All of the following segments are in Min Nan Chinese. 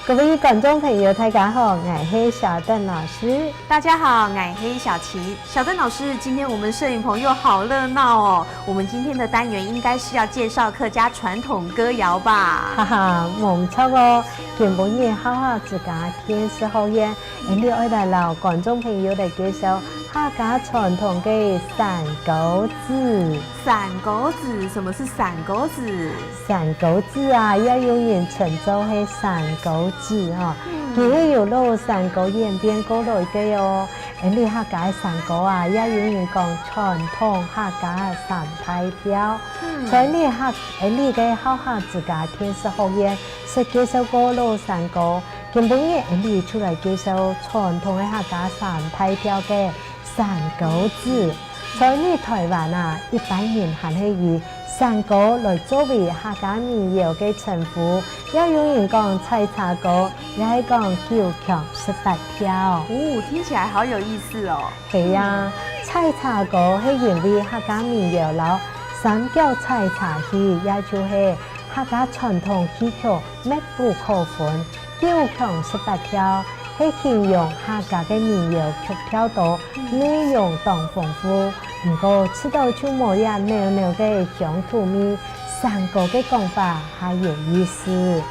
各位觀眾朋友，大家好，𠊎係小鄧老師。大家好，𠊎係小琪。小鄧老師，今天我們攝影棚又好熱鬧哦。我們今天的單元應該是要介紹客家傳統歌謠吧？哈哈，無錯哦。今晡日客家之家電視學院，𠊎愛來摎觀眾朋友來介紹客家傳統个山歌子。山歌子，什麼是山歌子？山歌子啊，也有人稱做係山歌子吼，佢係由老山歌演變過來个哦。𠊎哋客家山歌啊，也有人講傳統客家三大跳。所以你客𠊎哋个客家之家電視學院是介紹過老山歌，今晡日𠊎哋就來介紹傳統个客家三大跳个山歌子。在呢台灣啊，一般人還係以山歌來作為客家民謠个稱呼，也有人講採茶歌，也係講九強十八跳。哦，聽起來好有意思哦。係啊，採茶歌係因為客家民謠摎三腳採茶戲，也就是客家傳統戲曲密不可分。九強十八跳係形容客家个民謠曲調多，內容當豐富。毋過吃到就無遐濃濃个鄉土味，山歌个講法較有意思。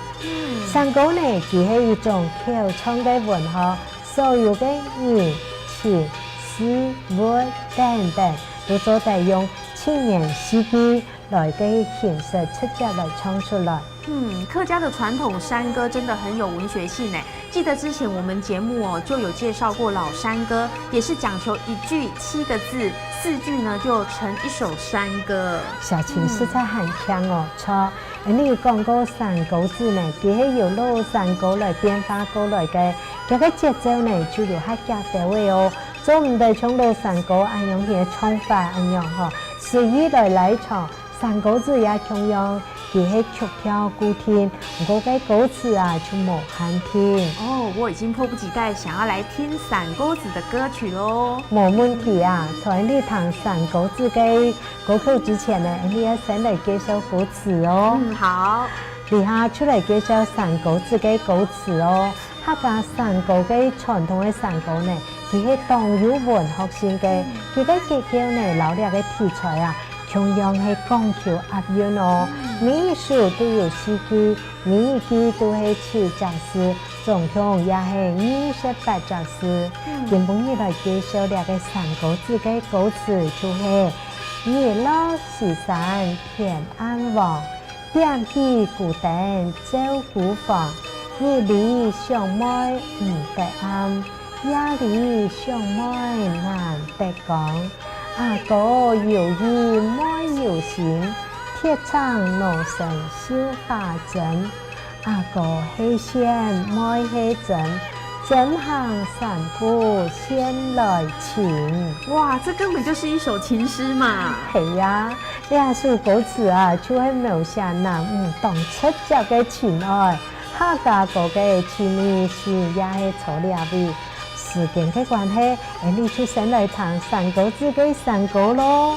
山歌呢，佢係一種口唱个文學，所有个人、情、事、物等等，都做得用七言四句來个形式直接來唱出來。嗯，客家的傳統山歌真的很有文學性呢。記得之前我們節目哦就有介紹過老山歌，也是講求一句七個字，四句呢就成一首山歌。小琴實在很強哦，錯。你講過山歌子呢，佢係由老山歌來變化過來个，這個節奏呢就有較夾調个哦，做毋得像老山歌按樣个唱法按樣吼，隨意來來唱。山歌子也同樣，佢係曲調固定，毋過个歌詞啊就無限聽。哦，我已經迫不及待想要來聽山歌子的歌曲嘍。無問題啊，在你聽山歌子个歌曲之前呢，你要先來介紹歌詞哦。嗯，好。以下就來介紹山歌子个歌詞哦。客家山歌个傳統个山歌呢，佢係當有文學性个，佢个結構呢，摎這个題材啊，同樣係講求押韻哦，每一首都有四句，每一句都係七隻字，總共也係28隻字。今晡日來介紹這个山歌子个歌詞，就是：日落西山天暗黃，點起孤燈照孤房，日裡想愛毋得暗，夜裡想愛難得光。阿哥有意莫有心，鐵廠羅生繡花針。阿哥係線莫係針，針行三步線來情。哇，這根本就是一首情詩嘛！係呀，這首歌詞啊，就係描寫男女當直接个情愛，客家歌个情意線也係錯兩位。時間个關係，𠊎哋就先來聽山歌子个山歌囉。